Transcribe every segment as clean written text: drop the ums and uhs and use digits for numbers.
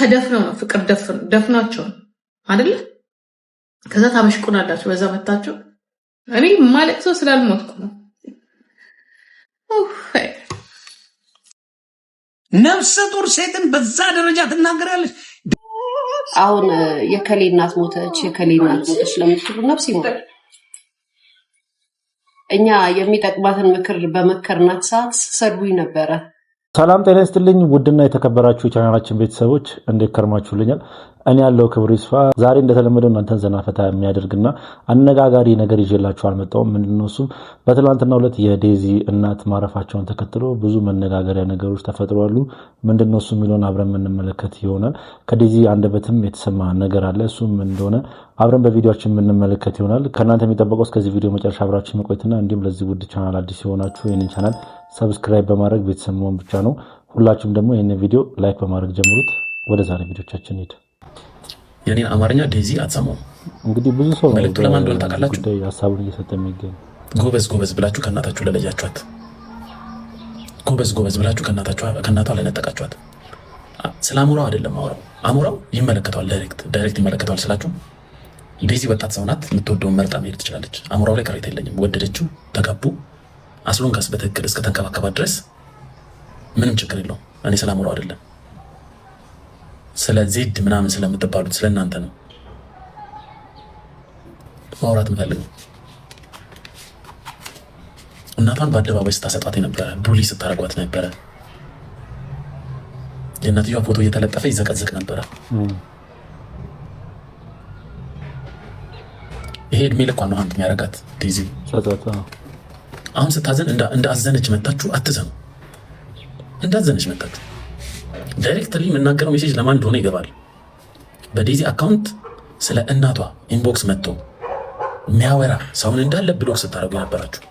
ተደፍነው ነው ፍቅር ደፍኗቸው አይደለ? ከዛ ታበሽቁናላችሁ። በዛ መታችሁ። እኔ ማለቅሰው ስላልሞትኩ ነው። ነፍሰ ጡር ሴትን በዛ ደረጃ ትናገራለች። አሁን የከሌ እናት ሞተች፣ የከሌ እናት ሞተች ለምትሉ ነፍስ ይማር። እኛ የሚጠቅማትን ምክር በመከርናት ሰዓት ሰድቡኝ ነበረ። ሰላም ጤና ይስጥልኝ። ውድና የተከበራችሁ የቻናላችን ቤተሰቦች እንዴት ከርማችሁልኛል? እኔ ያለው ክብሩ ይስፋ። ዛሬ እንደተለመደው እናንተን ዘና ፈታ የሚያደርግና አነጋጋሪ ነገር ይዤላችሁ አልመጣሁም። ምንድነው እሱም በትላንትናው ዕለት የዴዚ እናት ማረፋቸውን ተከትሎ ብዙ መነጋገሪያ ነገሮች ተፈጥሯሉ። ምንድነው እሱ የሚለውን አብረን የምንመለከት ይሆናል። ከዴዚ አንደበትም የተሰማ ነገር አለ። እሱም እንደሆነ አብረን በቪዲዮችን የምንመለከት ይሆናል። ከእናንተ የሚጠበቀው እስከዚህ ቪዲዮ መጨረሻ አብራችሁ መቆየትና እንዲሁም ለዚህ ውድ ቻናል አዲስ የሆናችሁ ይህንን ቻናል subscribe በማድረግ ቤተሰብ መሆን ብቻ ነው። ሁላችሁም ደግሞ ይህንን ቪዲዮ like በማድረግ ጀምሩት። ወደ ዛሬ ቪዲዮቻችን ሄድ። የኔን አማርኛ ዴዚ አትሰማውም። እንግዲህ ብዙ ሰው መልዕክቱ ለማን እንደሆነ ታውቃላችሁ? ጉዳይ ሀሳቡን እየሰጠ የሚገኝ ጎበዝ ጎበዝ ብላችሁ ከእናታችሁ ለለያችኋት፣ ጎበዝ ጎበዝ ብላችሁ ከእናቷ ለነጠቃችኋት። ስለ አሞራው አይደለም አውራው፣ አሞራው ይመለከተዋል፣ direct direct ይመለከተዋል ስላችሁ ዴዚ ወጣት ሰው ናት። የምትወደውን መርጣ መሄድ ትችላለች። አሞራው ላይ ቅሬታ የለኝም። ወደደችው፣ ተጋቡ። As long as በትክክል እስከተንከባከባት ድረስ ምንም ችግር የለውም። እኔ ስለ አሞራው አይደለም ስለ ዜድ ምናምን ስለምትባሉት ስለ እናንተ ነው ማውራት የምፈልገው። እናቷን በአደባባይ ስታሰጣት ነበረ፣ bully ስታደርጓት ነበረ። የእናትየዋ ፎቶ እየተለጠፈ ይዘቀዝቅ ነበረ። ይሄ እድሜ ልኳን ነው haunt የሚያደርጋት ዴዚ። አሁን ስታዘን እንደ አዘነች መታችሁ አትዘኑ። እንዳዘነች መታችሁ directly የምናገረው message ለማን እንደሆነ ይገባል። በዴዚ account ስለ እናቷ inbox መጥቶ የሚያወራ ሰውን እንዳለ block ስታደርጉ የነበራችሁ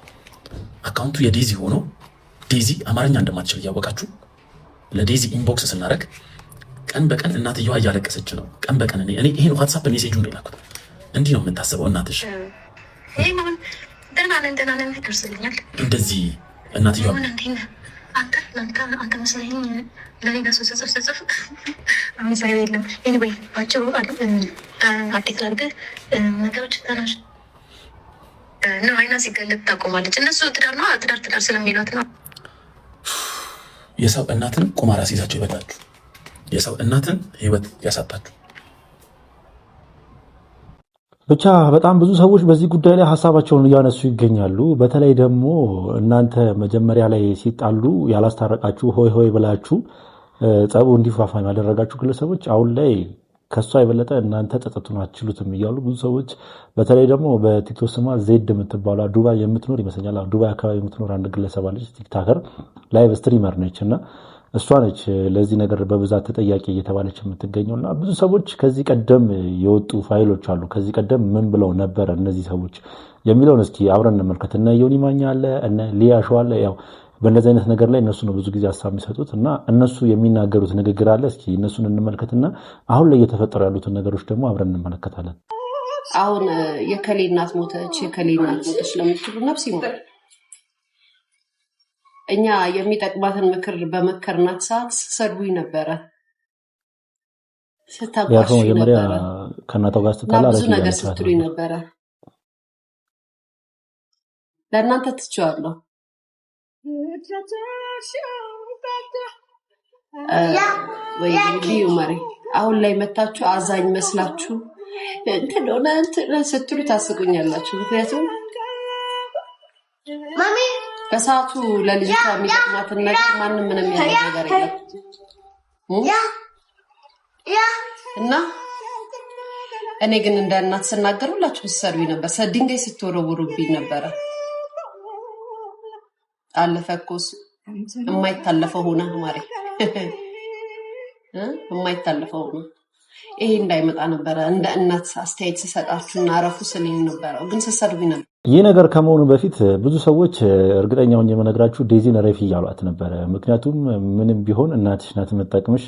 account ኡ የዴዚ ሆኖ ዴዚ አማርኛ እንደማትችል እያወቃችሁ ለዴዚ inbox ስናደርግ ቀን በቀን እናትየዋ እያለቀሰች ነው። ቀን በቀን እኔ ይህን WhatsApp message ኡን የላኩት እንዲህ ነው የምታስበው እናትሽ። እንደዚህ እናትየዋ አንተ መስለኝ ለሌላ ሰው ስጽፍ ስጽፍ አሁን ሳየው የለም። Anyway ባጭሩ update ላድርግህ ነገሮች ተናሽ ነው። አይና ሲገለጥ ታቆማለች። እነሱ ትዳር ነው ትዳር ትዳር ስለሚሏት ነው። የሰው እናትን ቁማር አስይዛችሁ ይበላችሁ። የሰው እናትን ህይወት ያሳጣችሁ። ብቻ በጣም ብዙ ሰዎች በዚህ ጉዳይ ላይ ሀሳባቸውን እያነሱ ይገኛሉ። በተለይ ደግሞ እናንተ መጀመሪያ ላይ ሲጣሉ ያላስታረቃችሁ ሆይ ሆይ ብላችሁ ጸቡ እንዲፋፋም ያደረጋችሁ ግለሰቦች አሁን ላይ ከሷ የበለጠ እናንተ ጸጸቱን አትችሉትም እያሉ ብዙ ሰዎች በተለይ ደግሞ በቲክቶክ ስሟ ዜድ የምትባሏ ዱባይ የምትኖር ይመስለኛል፣ ዱባይ አካባቢ የምትኖር አንድ ግለሰብ አለች። TikToker live streamer ነች እና እሷ ነች ለዚህ ነገር በብዛት ተጠያቂ እየተባለች የምትገኘው። እና ብዙ ሰዎች ከዚህ ቀደም የወጡ ፋይሎች አሉ። ከዚህ ቀደም ምን ብለው ነበረ እነዚህ ሰዎች የሚለውን እስኪ አብረን እንመልከት። እነ ዮኒ ማኛ አለ፣ እነ ሊያ ሾው አለ። ያው በእንደዚህ አይነት ነገር ላይ እነሱ ነው ብዙ ጊዜ ሀሳብ የሚሰጡት እና እነሱ የሚናገሩት ንግግር አለ። እስኪ እነሱን እንመልከትና አሁን ላይ እየተፈጠሩ ያሉትን ነገሮች ደግሞ አብረን እንመለከታለን። አሁን የከሌ እናት ሞተች፣ የከሌ እናት ሞተች ለምትሉ ነፍስ ይማር። እኛ የሚጠቅማትን ምክር በመከርናት ሰዓት ሰድቡኝ ነበረ፣ ሊያ ሾው ስታቋሽ መጀመሪያ ነበረ ከእናቷ ጋር እና ስትጣላ ብዙ ረፊ ነገር እያለቻት ስትሉኝ ነበር። ነበረ። ለእናንተ ትቼዋለሁ። ወይ ልዩ መሪ አሁን ላይ መታችሁ አዛኝ መስላችሁ እንትን ሆነ እንትን ስትሉ ታስቁኛላችሁ። ምክንያቱም በሰዓቱ ለልጅቷ የሚጠቅማትን ነገር ማንም ምንም ያለው ነገር የለም እና እኔ ግን እንደ እናት ስናገር ሁላችሁ ስትሰድቡኝ ነበር፣ ድንጋይ ስትወረውሩብኝ ነበረ። አለፈ እኮ እሱ። የማይታለፈው ሆነ ማሬ የማይታለፈው ሆነ። ይሄ እንዳይመጣ ነበረ እንደ እናት አስተያየት ስሰጣችሁና አረፉ ስልኝ ነበረው፣ ግን ስትሰድቡኝ ነበር። ይህ ነገር ከመሆኑ በፊት ብዙ ሰዎች እርግጠኛ ሆኜ የምነግራችሁ ዴዚን ረፊ እያሏት ነበረ። ምክንያቱም ምንም ቢሆን እናትሽ ናት የምትጠቅምሽ፣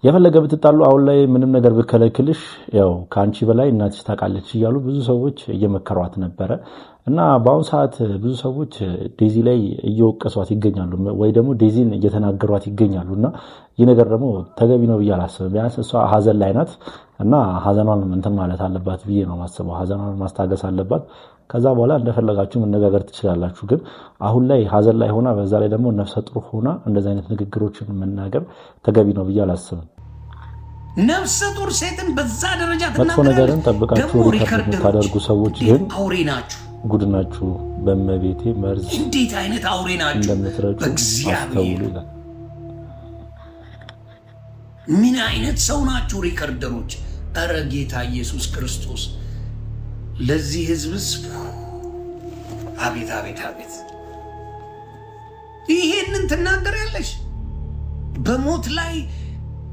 የፈለገ ብትጣሉ አሁን ላይ ምንም ነገር ብከለክልሽ ያው ከአንቺ በላይ እናትሽ ታውቃለች እያሉ ብዙ ሰዎች እየመከሯት ነበረ። እና በአሁኑ ሰዓት ብዙ ሰዎች ዴዚ ላይ እየወቀሷት ይገኛሉ፣ ወይ ደግሞ ዴዚን እየተናገሯት ይገኛሉ። እና ይህ ነገር ደግሞ ተገቢ ነው ብዬ አላስብም። ቢያንስ እሷ ሀዘን ላይ ናት እና ሀዘኗን እንትን ማለት አለባት ብዬ ነው የማስበው። ሀዘኗን ማስታገስ አለባት። ከዛ በኋላ እንደፈለጋችሁ መነጋገር ትችላላችሁ። ግን አሁን ላይ ሀዘን ላይ ሆና በዛ ላይ ደግሞ ነፍሰ ጡር ሆና እንደዚህ አይነት ንግግሮችን መናገር ተገቢ ነው ብዬ አላስብም። ነፍሰ ጡር ሴትን በዛ ደረጃ መጥፎ ትናገራለች። ነገርን ጠብቃችሁ ደግሞ record recorder ኦች የምታደርጉ ሰዎች እንዴት ግን አውሬ ናችሁ! ጉድ ናችሁ። በመቤቴ መርዝ እንዴት አይነት አውሬ ናችሁ! እንደምትረጩ በእግዚአብሔር አስተውሉ ይላል። ምን አይነት ሰው ናችሁ recorder ኦች? እረ ጌታ ኢየሱስ ክርስቶስ ለዚህ ህዝብስ አቤት አቤት አቤት! ይሄንን ትናገሪያለሽ በሞት ላይ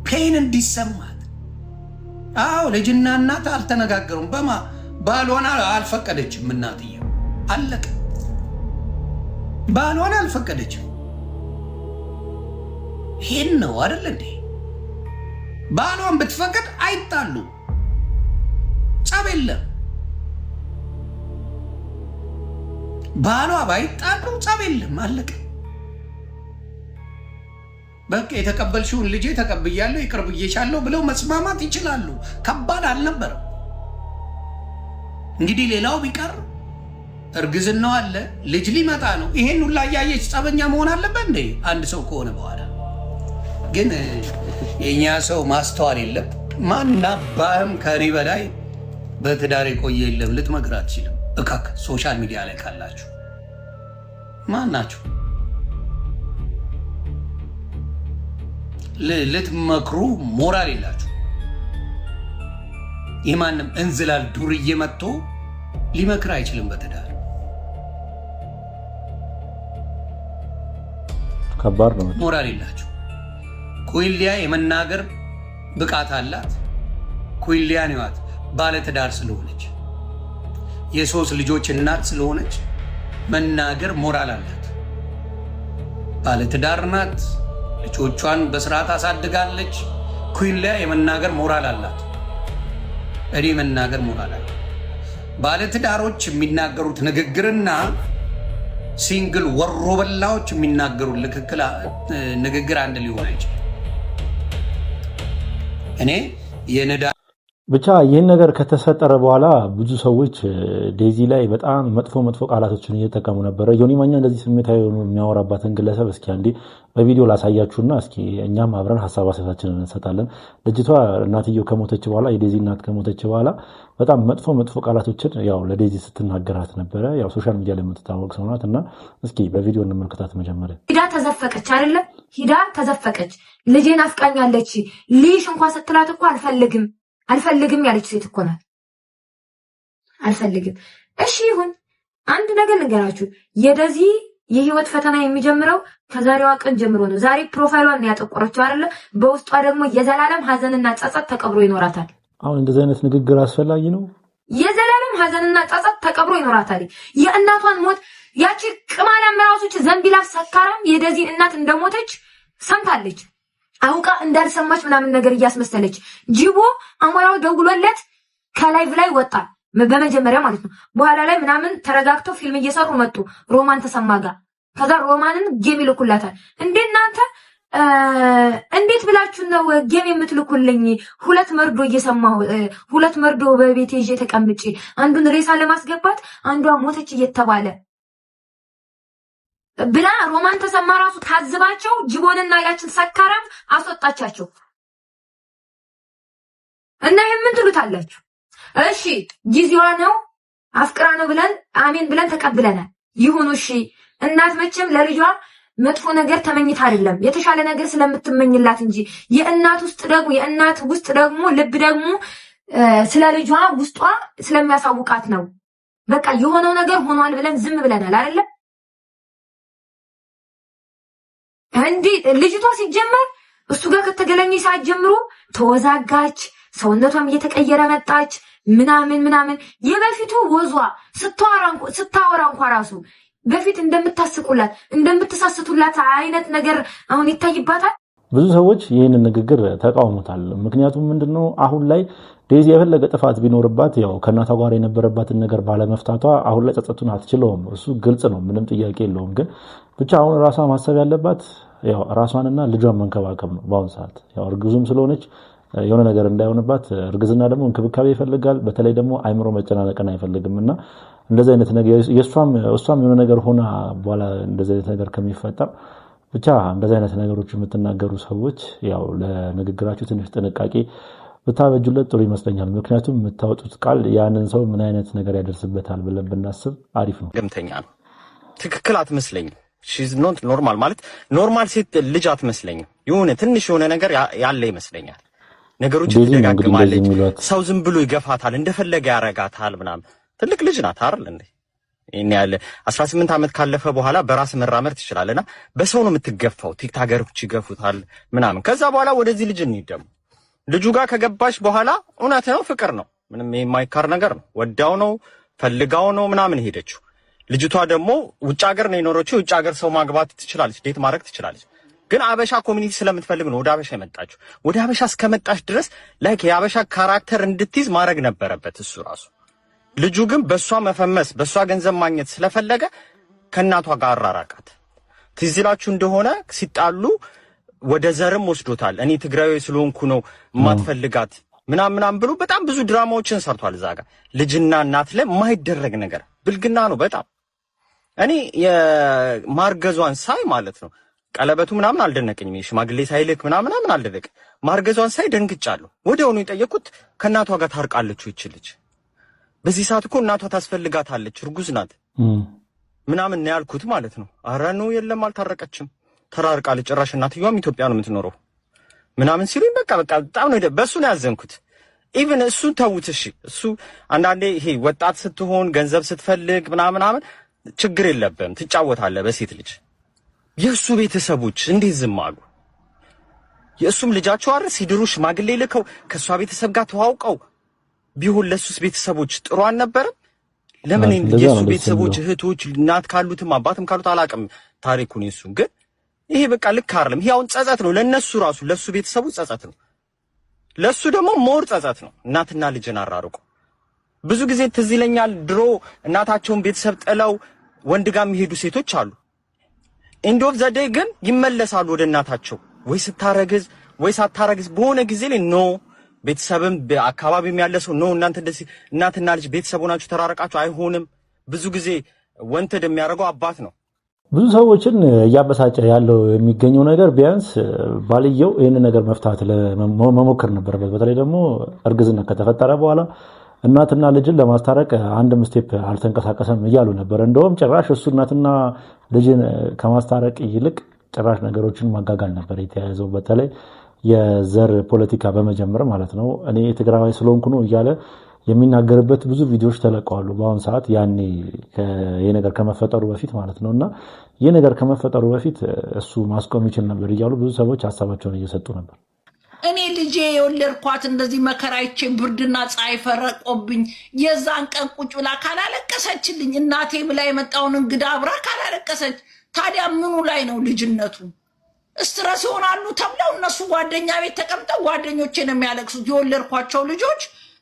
pain እንዲሰማት። አዎ ልጅና እናት አልተነጋገሩም። በማ ባሏን አልፈቀደችም። እናትየው አለቀ። ባሏን አልፈቀደችም። ይሄን ነው አይደል እንዴ? ባሏን ብትፈቅድ አይጣሉ፣ ጸብ የለም። ባሏ ባይጣሉ ጸብ የለም። አለቀ። በቃ የተቀበልሽውን ልጄ ተቀብያለሁ ይቅር ብዬሻለሁ ብለው መስማማት ይችላሉ። ከባድ አልነበረም። እንግዲህ ሌላው ቢቀር እርግዝናው አለ፣ ልጅ ሊመጣ ነው። ይሄን ሁላ እያየች ጸበኛ መሆን አለበት እንዴ? አንድ ሰው ከሆነ በኋላ ግን የእኛ ሰው ማስተዋል የለም። ማናባህም ከእኔ በላይ በትዳር የቆየ የለም። ልትመክር አትችልም። እካክ social media ላይ ካላችሁ ማን ናችሁ ልትመክሩ ሞራል የላችሁ። የማንም እንዝላል ዱርዬ መጥቶ ሊመክር አይችልም። በትዳር ከባድ ነው። ሞራል የላችሁ። ኩዊንሊያ የመናገር ብቃት አላት። ኩዊንሊያ ነዋት ባለትዳር ስለሆነች የሶስት ልጆች እናት ስለሆነች መናገር ሞራል አላት። ባለትዳር ናት። ልጆቿን በስርዓት አሳድጋለች። ኩዊንሊያ የመናገር ሞራል አላት። እኔ መናገር ሞራል አላት። ባለትዳሮች የሚናገሩት ንግግርና single ወሮ በላዎች የሚናገሩት ንግግር አንድ ሊሆን አይችልም። እኔ የነዳ ብቻ ይህን ነገር ከተፈጠረ በኋላ ብዙ ሰዎች ዴዚ ላይ በጣም መጥፎ መጥፎ ቃላቶችን እየጠቀሙ ነበረ። ዮኒ ማኛ እንደዚህ ስሜታዊ ሆኖ የሚያወራባትን ግለሰብ እስኪ አንዴ በቪዲዮ ላሳያችሁና እስኪ እኛም አብረን ሀሳብ አስተያየታችንን እንሰጣለን። ልጅቷ እናትየው ከሞተች በኋላ፣ የዴዚ እናት ከሞተች በኋላ በጣም መጥፎ መጥፎ ቃላቶችን ያው ለዴዚ ስትናገራት ነበረ። ያው social media ላይ የምትታወቅ ሰው ናት እና እስኪ በቪዲዮ እንመልከታት መጀመሪያ። ሂዳ ተዘፈቀች አይደለም? ሂዳ ተዘፈቀች። ልጄን አፍቃኛለች ልይሽ እንኳን ስትላት እኮ አልፈልግም አልፈልግም ያለች ሴት እኮ ናት። አልፈልግም። እሺ ይሁን። አንድ ነገር ልንገራችሁ፣ የደዚ የህይወት ፈተና የሚጀምረው ከዛሬዋ ቀን ጀምሮ ነው። ዛሬ profile ሏን ያጠቆረችው አይደለ? በውስጧ ደግሞ የዘላለም ሀዘንና ጸጸት ተቀብሮ ይኖራታል። አሁን እንደዚህ አይነት ንግግር አስፈላጊ ነው? የዘላለም ሀዘንና ጸጸት ተቀብሮ ይኖራታል። የእናቷን ሞት ያቺ ቅማላም ራሶች ዘንቢላ ሰካራም የደዚን እናት እንደሞተች ሰምታለች። አውቃ እንዳልሰማች ምናምን ነገር እያስመሰለች ጅቦ አሞራው ደውሎለት ከ live ላይ ወጣ። በመጀመሪያ ማለት ነው። በኋላ ላይ ምናምን ተረጋግተው ፊልም እየሰሩ መጡ ሮማን ተሰማ ጋር። ከዛ ሮማንን game ይልኩላታል። እንዴ እናንተ እንዴት ብላችሁ ነው game የምትልኩልኝ? ሁለት መርዶ እየሰማሁ፣ ሁለት መርዶ በቤቴ ይዤ ተቀምጬ፣ አንዱን ሬሳ ለማስገባት አንዷ ሞተች እየተባለ ብላ ሮማን ተሰማ ራሱ ታዝባቸው ጅቦንና ያችን ሰካራም አስወጣቻቸው። እና ይሄን ምን ትሉታላችሁ? እሺ ጊዜዋ ነው አፍቅራ ነው ብለን አሜን ብለን ተቀብለናል። ይሁኑ እሺ። እናት መቼም ለልጇ መጥፎ ነገር ተመኝታ አይደለም፣ የተሻለ ነገር ስለምትመኝላት እንጂ። የእናት ውስጥ ደግሞ ልብ ደግሞ ስለ ልጇ ውስጧ ስለሚያሳውቃት ነው። በቃ የሆነው ነገር ሆኗል ብለን ዝም ብለናል አይደለም? እንዴ ልጅቷ ሲጀመር እሱ ጋር ከተገናኘ ሰዓት ጀምሮ ተወዛጋች፣ ሰውነቷም እየተቀየረ መጣች፣ ምናምን ምናምን። የበፊቱ ወዟ ስታወራ እንኳ ራሱ በፊት እንደምታስቁላት እንደምትሳስቱላት አይነት ነገር አሁን ይታይባታል። ብዙ ሰዎች ይህንን ንግግር ተቃውሞታል። ምክንያቱም ምንድነው፣ አሁን ላይ ዴዚ የፈለገ ጥፋት ቢኖርባት ያው ከእናቷ ጋር የነበረባትን ነገር ባለመፍታቷ አሁን ላይ ጸጸቱን አትችለውም። እሱ ግልጽ ነው፣ ምንም ጥያቄ የለውም። ግን ብቻ አሁን ራሷ ማሰብ ያለባት ያው ራሷንና ልጇን መንከባከብ ነው። በአሁን ሰዓት ያው እርግዙም ስለሆነች የሆነ ነገር እንዳይሆንባት፣ እርግዝና ደግሞ እንክብካቤ ይፈልጋል። በተለይ ደግሞ አይምሮ መጨናነቅን አይፈልግም እና እንደዚህ አይነት ነገር የእሷም እሷም የሆነ ነገር ሆና በኋላ እንደዚህ አይነት ነገር ከሚፈጠር፣ ብቻ እንደዚህ አይነት ነገሮች የምትናገሩ ሰዎች ያው ለንግግራችሁ ትንሽ ጥንቃቄ ብታበጁለት ጥሩ ይመስለኛል። ምክንያቱም የምታወጡት ቃል ያንን ሰው ምን አይነት ነገር ያደርስበታል ብለን ብናስብ አሪፍ ነው። ግምተኛ ነው። ትክክል አትመስለኝም። She's not normal፣ ማለት normal ሴት ልጅ አትመስለኝም። የሆነ ትንሽ የሆነ ነገር ያለ ይመስለኛል። ነገሮች ዴዚ ነው እንግዲህ እንደዚህ ትደጋግማለች። የሚሏት። ሰው ዝም ብሎ ይገፋታል፣ እንደፈለገ ያረጋታል ምናምን። ትልቅ ልጅ ናት አይደል እንዴ? ይሄን ያለ 18 ዓመት ካለፈ በኋላ በራስ መራመድ ትችላለና በሰው ነው የምትገፋው። ቲክታከሮች ይገፉታል ምናምን። ከዛ በኋላ ወደዚህ ልጅ እንሂድ ደግሞ። ልጁ ጋር ከገባሽ በኋላ እውነት ነው፣ ፍቅር ነው፣ ምንም የማይካድ ነገር ነው። ወዳው ነው፣ ፈልጋው ነው ምናምን ሄደችው። ልጅቷ ደግሞ ውጭ ሀገር ነው የኖረችው። የውጭ ሀገር ሰው ማግባት ትችላለች፣ date ማድረግ ትችላለች። ግን አበሻ community ስለምትፈልግ ነው ወደ አበሻ የመጣችው። ወደ አበሻ እስከመጣች ድረስ like የአበሻ character እንድትይዝ ማድረግ ነበረበት እሱ ራሱ። ልጁ ግን በእሷ መፈመስ፣ በእሷ ገንዘብ ማግኘት ስለፈለገ ከእናቷ ጋር አራራቃት። ትዝ ይላችሁ እንደሆነ ሲጣሉ ወደ ዘርም ወስዶታል። እኔ ትግራዊ ስለሆንኩ ነው የማትፈልጋት ምናም ምናም ብሎ በጣም ብዙ ድራማዎችን ሰርቷል። እዛ ጋር ልጅና እናት ላይ የማይደረግ ነገር ብልግና ነው በጣም። እኔ የማርገዟን ሳይ ማለት ነው፣ ቀለበቱ ምናምን አልደነቀኝም። ሽማግሌ ሳይልክ ምናምን ምናምን አልደነቀ። ማርገዟን ሳይ ደንግጫለሁ። ወዲያውኑ የጠየኩት ከእናቷ ጋር ታርቃለች ይች ልጅ? በዚህ ሰዓት እኮ እናቷ ታስፈልጋታለች፣ እርጉዝ ናት ምናምን ነው ያልኩት ማለት ነው። አረ no፣ የለም፣ አልታረቀችም፣ ተራርቃለች። ጭራሽ እናትየዋም ኢትዮጵያ ነው የምትኖረው ምናምን ሲሉኝ በቃ በቃ በጣም ነው በእሱ ነው ያዘንኩት። Even እሱን ተዉት እሺ። እሱ አንዳንዴ ይሄ ወጣት ስትሆን፣ ገንዘብ ስትፈልግ ምናምን ምናምን ችግር የለብህም፣ ትጫወታለህ በሴት ልጅ። የእሱ ቤተሰቦች እንዴት ዝም አሉ? የእሱም ልጃቸው አይደል? ሲድሩ ሽማግሌ ልከው ከእሷ ቤተሰብ ጋር ተዋውቀው ቢሆን ለእሱስ ቤተሰቦች ጥሩ አልነበረም? ለምን እንደዛ የእሱ ነው ደስ ቤተሰቦች የሚለው። እህቶች፣ እናት ካሉትም አባትም ካሉት አላውቅም ታሪኩን የእሱን፣ ግን ይሄ በቃ ልክ አይደለም። ይሄ አሁን ጸጸት ነው ለነሱ ራሱ፣ ለሱ ቤተሰቡ ጸጸት ነው፣ ለሱ ደግሞ more ጸጸት ነው። እናትና ልጅን አራርቆ። ብዙ ጊዜ ትዝ ይለኛል፣ ድሮ እናታቸውን ቤተሰብ ጥለው ወንድ ጋር የሚሄዱ ሴቶች አሉ። End of the day ግን ይመለሳሉ ወደ እናታቸው፣ ወይ ስታረግዝ ወይ ሳታረግዝ በሆነ ጊዜ ላይ no፣ ቤተሰብም አካባቢም ያለ ሰው no፣ እናንተ እንደዚህ እናትና ልጅ ቤተሰብ ሆናችሁ ተራረቃችሁ አይሆንም። ብዙ ጊዜ wanted የሚያደርገው አባት ነው። ብዙ ሰዎችን እያበሳጨ ያለው የሚገኘው ነገር ቢያንስ ባልየው ይህንን ነገር መፍታት መሞከር ነበረበት። በተለይ ደግሞ እርግዝና ከተፈጠረ በኋላ እናትና ልጅን ለማስታረቅ አንድም step አልተንቀሳቀሰም እያሉ ነበር። እንደውም ጭራሽ እሱ እናትና ልጅን ከማስታረቅ ይልቅ ጭራሽ ነገሮችን ማጋጋል ነበር የተያያዘው። በተለይ የዘር ፖለቲካ በመጀመር ማለት ነው። እኔ ትግራዋይ ስለሆንኩ ነው እያለ የሚናገርበት ብዙ ቪዲዮዎች ተለቀዋሉ። በአሁኑ ሰዓት ያኔ ይህ ነገር ከመፈጠሩ በፊት ማለት ነው። እና ይህ ነገር ከመፈጠሩ በፊት እሱ ማስቆም ይችል ነበር እያሉ ብዙ ሰዎች ሀሳባቸውን እየሰጡ ነበር። እኔ ልጄ የወለድኳት እንደዚህ መከራ አይቼ፣ ብርድና ፀሐይ ፈረቆብኝ፣ የዛን ቀን ቁጭ ብላ ካላለቀሰችልኝ፣ እናቴ ብላ የመጣውን እንግዳ አብራ ካላለቀሰች፣ ታዲያ ምኑ ላይ ነው ልጅነቱ? Stress ይሆናሉ ተብለው እነሱ ጓደኛ ቤት ተቀምጠው ጓደኞቼ ነው የሚያለቅሱት። የወለድኳቸው ልጆች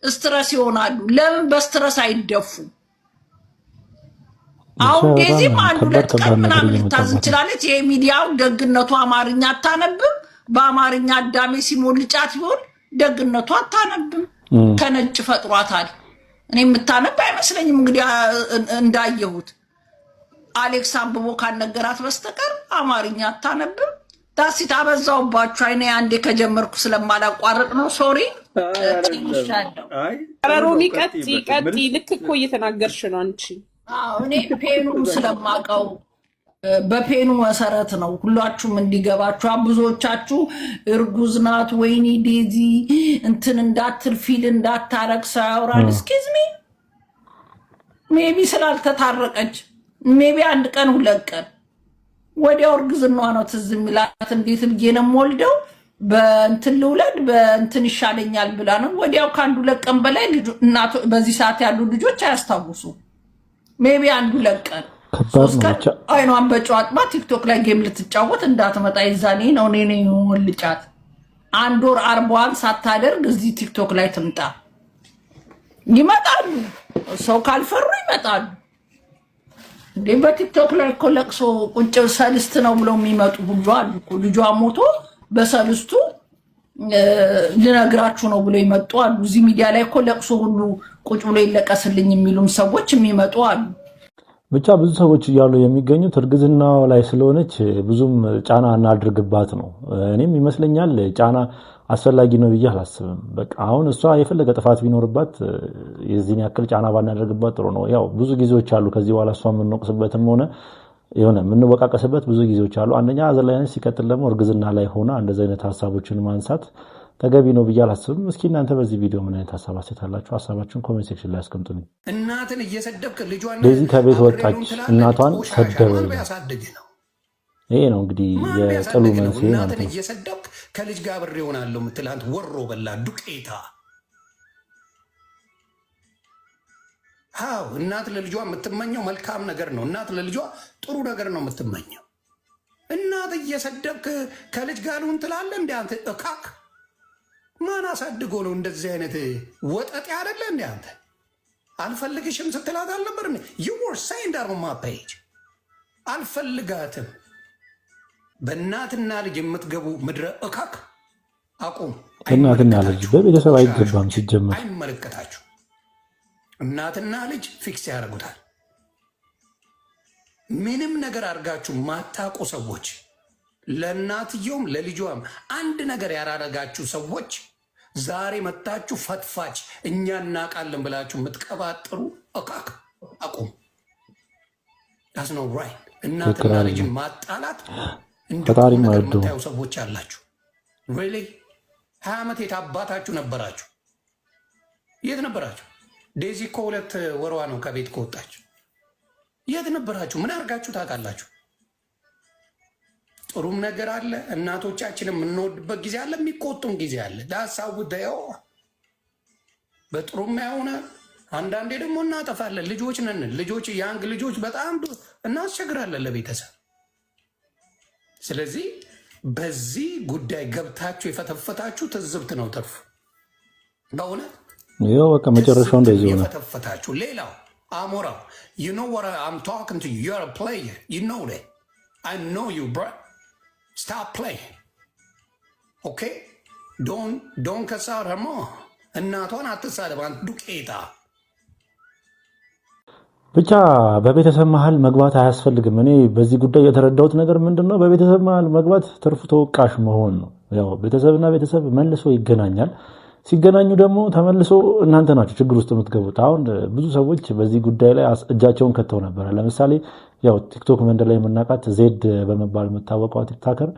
stress ይሆናሉ። ለምን በ stress አይደፉም? አሁን ብቻ ዴዚም በጣም አንድ ከባድ ሁለት ቀን ከባድ ነገር ምናምን ልታዝን እየመጣባት ነው። ትችላለች። ይሄ ሚዲያው ደግነቱ አማርኛ አታነብም። በአማርኛ አዳሜ ሲሞልጫት ቢሆን ደግነቱ አታነብም። ከነጭ ፈጥሯታል። እኔ የምታነብ አይመስለኝም። እንግዲህ እንዳየሁት አሌክስ አንብቦ ካልነገራት በስተቀር አማርኛ አታነብም። That's it፣ አበዛውባችሁ። አይኔ አንዴ ከጀመርኩ ስለማላቋርጥ ነው። Sorry። ጨርሻለሁ። ኧረ ሮሚ ቀጥይ ቀጥይ። ልክ እኮ እየተናገርሽ ነው አንቺ። አዎ፣ እኔ pain ኑ ስለማቀው በ pain ኑ መሰረት ነው ሁላችሁም እንዲገባችሁ። ብዙዎቻችሁ እርጉዝ ናት፣ ወይኔ ዴዚ እንትን እንዳትል፣ feel እንዳታረግ ሰው ያወራል። Excuse me፣ maybe ስላልተታረቀች maybe አንድ ቀን 2 ቀን ወዲያው እርግዝናዋ ነው ትዝ የሚላት። እንዴት ብዬ ነው የምወልደው፣ በእንትን ልውለድ፣ በእንትን ይሻለኛል ብላ ነው ወዲያው። ከአንድ 2 ቀን በላይ በዚህ ሰዓት ያሉ ልጆች አያስታውሱ። Maybe አንድ 2 ቀን ከባድ 3 ነው ቀን ብቻ። አይኗን በጨው አጥባ ቲክቶክ ላይ game ልትጫወት እንዳትመጣ። የዛኔ ነው እኔ ነኝ ልጫት። አንድ ወር 40ዋን ሳታደርግ እዚህ ቲክቶክ ላይ ትምጣ። ይመጣሉ። ሰው ካልፈሩ ይመጣሉ። እንዴ፣ በቲክቶክ ላይ እኮ ለቅሶ ቁጭ ሰልስት ነው ብለው የሚመጡ ሁሉ አሉ እኮ። ልጇ ሞቶ በሰልስቱ ልነግራችሁ ነው ብለው ይመጡ አሉ። እዚህ ሚዲያ ላይ እኮ ለቅሶ ሁሉ ቁጭ ብሎ ይለቀስልኝ የሚሉም ሰዎች የሚመጡ አሉ። ብቻ ብዙ ሰዎች እያሉ የሚገኙት እርግዝና ላይ ስለሆነች ብዙም ጫና እናድርግባት ነው። እኔም ይመስለኛል ጫና አስፈላጊ ነው ብዬ አላስብም። በቃ አሁን እሷ የፈለገ ጥፋት ቢኖርባት የዚህን ያክል ጫና ባናደርግባት ጥሩ ነው። ያው ብዙ ጊዜዎች አሉ። ከዚህ በኋላ እሷ የምንወቅስበትም ሆነ የሆነ የምንወቃቀስበት ብዙ ጊዜዎች አሉ። አንደኛ ሀዘን ላይ ነች፣ ሲቀጥል ደግሞ እርግዝና ላይ ሆና እንደዚህ አይነት ሀሳቦችን ማንሳት ተገቢ ነው ብዬ አላስብም። እስኪ እናንተ በዚህ ቪዲዮ ምን አይነት ሀሳብ አስተያየት አላችሁ? ሀሳባችሁን comment section ላይ አስቀምጡልኝ። እናትን እየሰደብክ ልጇን ዴዚ ከቤት አብሬ ወጣች፣ ልሁን ትላለህ። እናቷን ቆሻሻ ሰደበ። ማን ቢያሳድግህ ነው? ይሄ ነው እንግዲህ ማን የጥሉ ቢያሳድግህ ነው? መንስኤ ማለት እናትን ነው። እየሰደብክ ከልጅ ጋር አብሬ እሆናለሁ የምትል አንተ ወሮ በላ ዱቄታ። አዎ፣ እናት ለልጇ የምትመኘው መልካም ነገር ነው። እናት ለልጇ ጥሩ ነገር ነው የምትመኘው። እናት እየሰደብክ ከልጅ ጋር ልሁን ትላለህ። እንደ አንተ እካክ ማን አሳድጎ ነው እንደዚህ አይነት ወጠጤ አይደለ እንደ አንተ? አልፈልግሽም ስትላት አልነበር? You were saying that on my page። አልፈልጋትም። በእናትና ልጅ የምትገቡ ምድረ እካክ አቁም። እናትና ልጅ አይመለከታችሁ። በቤተሰብ አይገባም ቆሻሾች ሲጀመር። አይመለከታችሁ። እናትና ልጅ fix ያደርጉታል። ምንም ነገር አድርጋችሁ ማታውቁ ሰዎች፣ ለእናትየውም ለልጇም አንድ ነገር ያላረጋችሁ ሰዎች ዛሬ መታችሁ ፈትፋች እኛ እናውቃለን ብላችሁ የምትቀባጥሩ እካክ አቁም። That's not right። ትክክል እናትና ልጅን አይደለም። ማጣላት እንደ ቁም ፈጣሪም ነገር አይወደውም። የምታዩ ሰዎች አላችሁ። Really፣ 20 ዓመት የት አባታችሁ ነበራችሁ? የት ነበራችሁ? ዴዚ እኮ 2 ወሯ ነው ከቤት ከወጣች። የት ነበራችሁ? ምን አድርጋችሁ ታውቃላችሁ? ጥሩም ነገር አለ። እናቶቻችን የምንወድበት ጊዜ አለ፣ የሚቆጡን ጊዜ አለ። That's how they are በጥሩም ያሆነ፣ አንዳንዴ ደግሞ እናጠፋለን። ልጆች ነን። ልጆች፣ young ልጆች በጣም እናስቸግራለን ለቤተሰብ። ስለዚህ በዚህ ጉዳይ ገብታችሁ የፈተፈታችሁ ትዝብት ነው ትርፍ። በእውነት ይኸው በቃ መጨረሻው ትዝብት ነው እንደዚህ ሆነ። የፈተፈታችሁ። ሌላው አሞራው፣ you know what I'm talking to you. You're a player, you know that. I know you, bro. Stop playing, okay? Don't cuss out her mom. እናቷን አትሳደብ አንተ ዱቄታ። ብቻ በቤተሰብ መሀል መግባት አያስፈልግም። እኔ በዚህ ጉዳይ የተረዳሁት ነገር ምንድን ነው? በቤተሰብ መሀል መግባት ትርፉ ተወቃሽ መሆን ነው። ያው ቤተሰብና ቤተሰብ መልሶ ይገናኛል። ሲገናኙ ደግሞ ተመልሶ እናንተ ናችሁ ችግር ውስጥ የምትገቡት። አሁን ብዙ ሰዎች በዚህ ጉዳይ ላይ እጃቸውን ከተው ነበረ። ለምሳሌ ያው ቲክቶክ መንደር ላይ የምናውቃት ዜድ በመባል የምታወቀው TikToker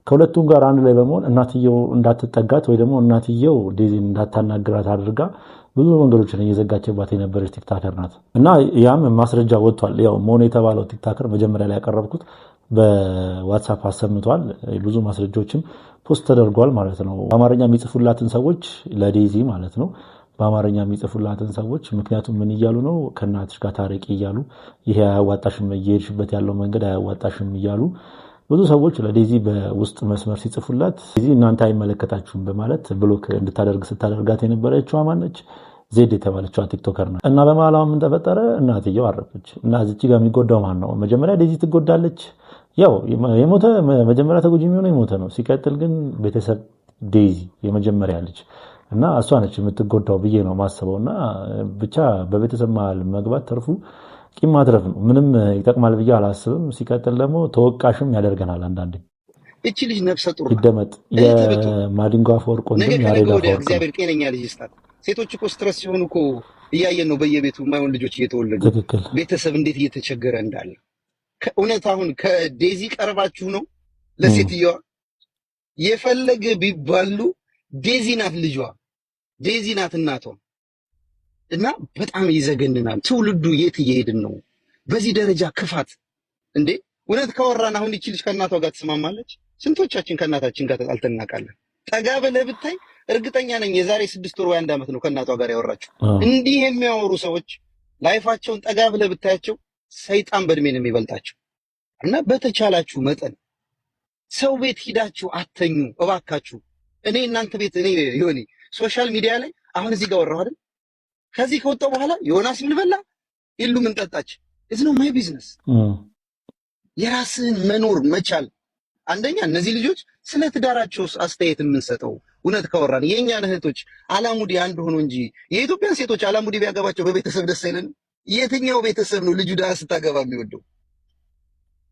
ከሁለቱም ጋር አንድ ላይ በመሆን እናትየው እንዳትጠጋት ወይ ደግሞ እናትየው ዴዚን እንዳታናግራት አድርጋ ብዙ መንገዶችን እየዘጋችባት የነበረች TikToker ናት። እና ያም ማስረጃ ወጥቷል። ያው ሞን የተባለው TikToker መጀመሪያ ላይ ያቀረብኩት በዋትሳፕ አሰምቷል። ብዙ ማስረጃዎችም post ተደርጓል ማለት ነው። በአማርኛ የሚጽፉላትን ሰዎች፣ ለዴዚ ማለት ነው፣ በአማርኛ የሚጽፉላትን ሰዎች ምክንያቱም ምን እያሉ ነው? ከእናትሽ ጋር ታረቂ እያሉ፣ ይሄ አያዋጣሽም፣ እየሄድሽበት ያለው መንገድ አያዋጣሽም እያሉ ብዙ ሰዎች ለዴዚ በውስጥ መስመር ሲጽፉላት ዴዚ እናንተ አይመለከታችሁም በማለት block እንድታደርግ ስታደርጋት የነበረችዋ ማነች? ዜድ የተባለችዋ TikToker ናት። እና በመሀል ምን ተፈጠረ? እናትየው አረፈች። እና እዚች ጋር የሚጎዳው ማን ነው? መጀመሪያ ዴዚ ትጎዳለች። ያው የሞተ መጀመሪያ ተጎጂ የሚሆነው የሞተ ነው። ሲቀጥል ግን ቤተሰብ፣ ዴዚ የመጀመሪያ ልጅ እና እሷ ነች የምትጎዳው ብዬ ነው ማስበው። እና ብቻ በቤተሰብ መሀል መግባት ትርፉ ቂም ማትረፍ ነው። ምንም ይጠቅማል ብዬ አላስብም። ሲቀጥል ደግሞ ተወቃሽም ያደርገናል አንዳንዴ። እቺ ልጅ ነፍሰ ጡር ናት። ይደመጥ። እህትህ ብትሆን የማዲንጎ አፈወርቅ ነገ ወንድም ከነገ ያሬድ ወዲያ አፈወርቅ ነው። እግዚአብሔር ጤነኛ ልጅ ይስጣት። ሴቶች እኮ stress ሲሆኑ እኮ እያየን ነው። በየቤቱ የማይሆን ልጆች እየተወለዱ ቤተሰብ እንዴት እየተቸገረ እንዳለ። ከእውነት አሁን ከዴዚ ቀርባችሁ ነው ለሴትየዋ የፈለገ ቢባሉ ዴዚ ናት ልጇ፣ ዴዚ ናት እናቷ። እና በጣም ይዘገንናል። ትውልዱ የት እየሄድን ነው? በዚህ ደረጃ ክፋት እንዴ! እውነት ካወራን አሁን ይቺ ልጅ ከእናቷ ጋር ትስማማለች? ስንቶቻችን ከእናታችን ጋር ተጣልተን እናውቃለን? ጠጋ ብለህ ብታይ እርግጠኛ ነኝ የዛሬ 6 ወር ወይ አንድ ዓመት ነው ከእናቷ ጋር ያወራችው። እንዲህ የሚያወሩ ሰዎች life ኣቸውን ጠጋ ብለህ ብታያቸው ሰይጣን በእድሜ ነው የሚበልጣቸው። እና በተቻላችሁ መጠን ሰው ቤት ሂዳችሁ አተኙ እባካችሁ። እኔ እናንተ ቤት እኔ ዮኒ social media ላይ አሁን እዚህ ጋር ወራሁ አይደል? ከዚህ ከወጣሁ በኋላ ዮናስ ምን በላ ኢሉ ምን ጠጣች it's not my business። የራስህን መኖር መቻል። አንደኛ እነዚህ ልጆች ስለ ትዳራቸው አስተያየት የምንሰጠው እውነት ካወራን የእኛን እህቶች አላሙዲ አንድ ሆኖ እንጂ የኢትዮጵያን ሴቶች አላሙዲ ቢያገባቸው በቤተሰብ ደስ አይለን? የትኛው ቤተሰብ ነው ልጁ ድሃ ስታገባ የሚወደው?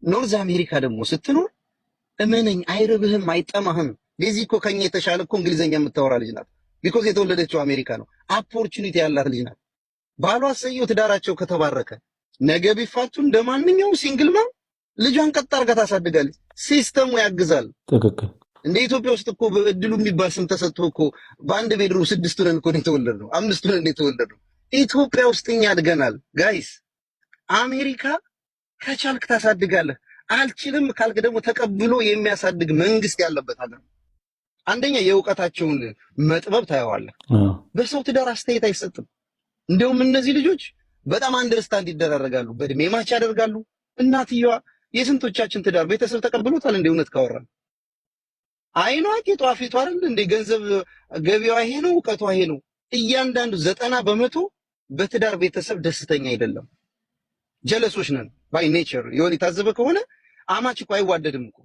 North America ደግሞ ስትኖር እመነኝ አይርብህም፣ አይጠማህም። ዴዚ እኮ ከኛ የተሻለ እኮ እንግሊዘኛ የምታወራ ልጅ ናት። Because የተወለደችው አሜሪካ ነው። Opportunity ያላት ልጅ ናት። ባሏ ሰየው ትዳራቸው ከተባረከ ነገ ቢፋቱ እንደ ማንኛውም single mom ልጇን ቀጥ አድርጋ ታሳድጋለች። System ኡ ያግዛል። እንደ ኢትዮጵያ ውስጥ እኮ እድሉ የሚባል ስም ተሰጥቶ እኮ በአንድ bedroom ስድስቱ ነን እኮ ነው የተወለድነው፣ አምስቱ ነን የተወለድነው። ኢትዮጵያ ውስጥ እኛ አድገናል guys። አሜሪካ ከቻልክ ታሳድጋለህ፣ አልችልም ካልክ ደግሞ ተቀብሎ የሚያሳድግ መንግስት ያለበት ሀገር ነው። አንደኛ የእውቀታቸውን መጥበብ ታየዋለህ። በሰው ትዳር አስተያየት አይሰጥም። እንደውም እነዚህ ልጆች በጣም understand ይደራረጋሉ፣ በእድሜ match ያደርጋሉ። እናትየዋ የስንቶቻችን ትዳር ቤተሰብ ተቀብሎታል? እንደ እውነት ካወራን አይኗ ጌጧ ፊቷ አይደል እንደ ገንዘብ ገቢዋ ይሄ ነው፣ እውቀቷ ይሄ ነው። እያንዳንዱ 90% በትዳር ቤተሰብ ደስተኛ አይደለም። Jealous ኦች ነን by nature። የሆነ የታዘበ ከሆነ አማች እኮ አይዋደድም እኮ።